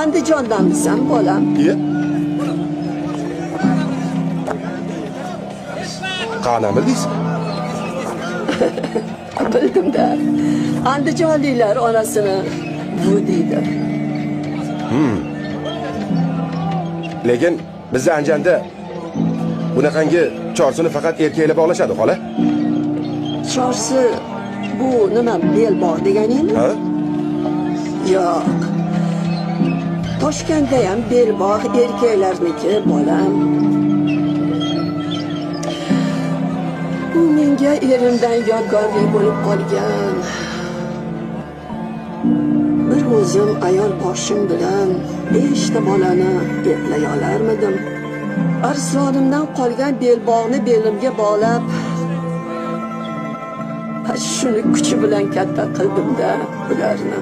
Andijondanmisan, bolam? Iye. Qani bildingiz? Bildim-da. Andijonliklar onasini bu deydi. Lekin bizda Anjanda bunaqangi chorsini faqat erkaklar bog'lashadi, xola. Chorsi bu nima, belbog' deganingmi? Ha? Yo'q. Toshkentda ham belbog' erkaklarniki, bolam. Bu menga erimdan yodgorlik bo'lib qolgan. Bir o'zim ayol boshim bilan 5 ta bolani eplay olarmidim? Arslonimdan qolgan belbog'ni belimga bog'lab, shuni kuchi bilan katta qildim-da ularni.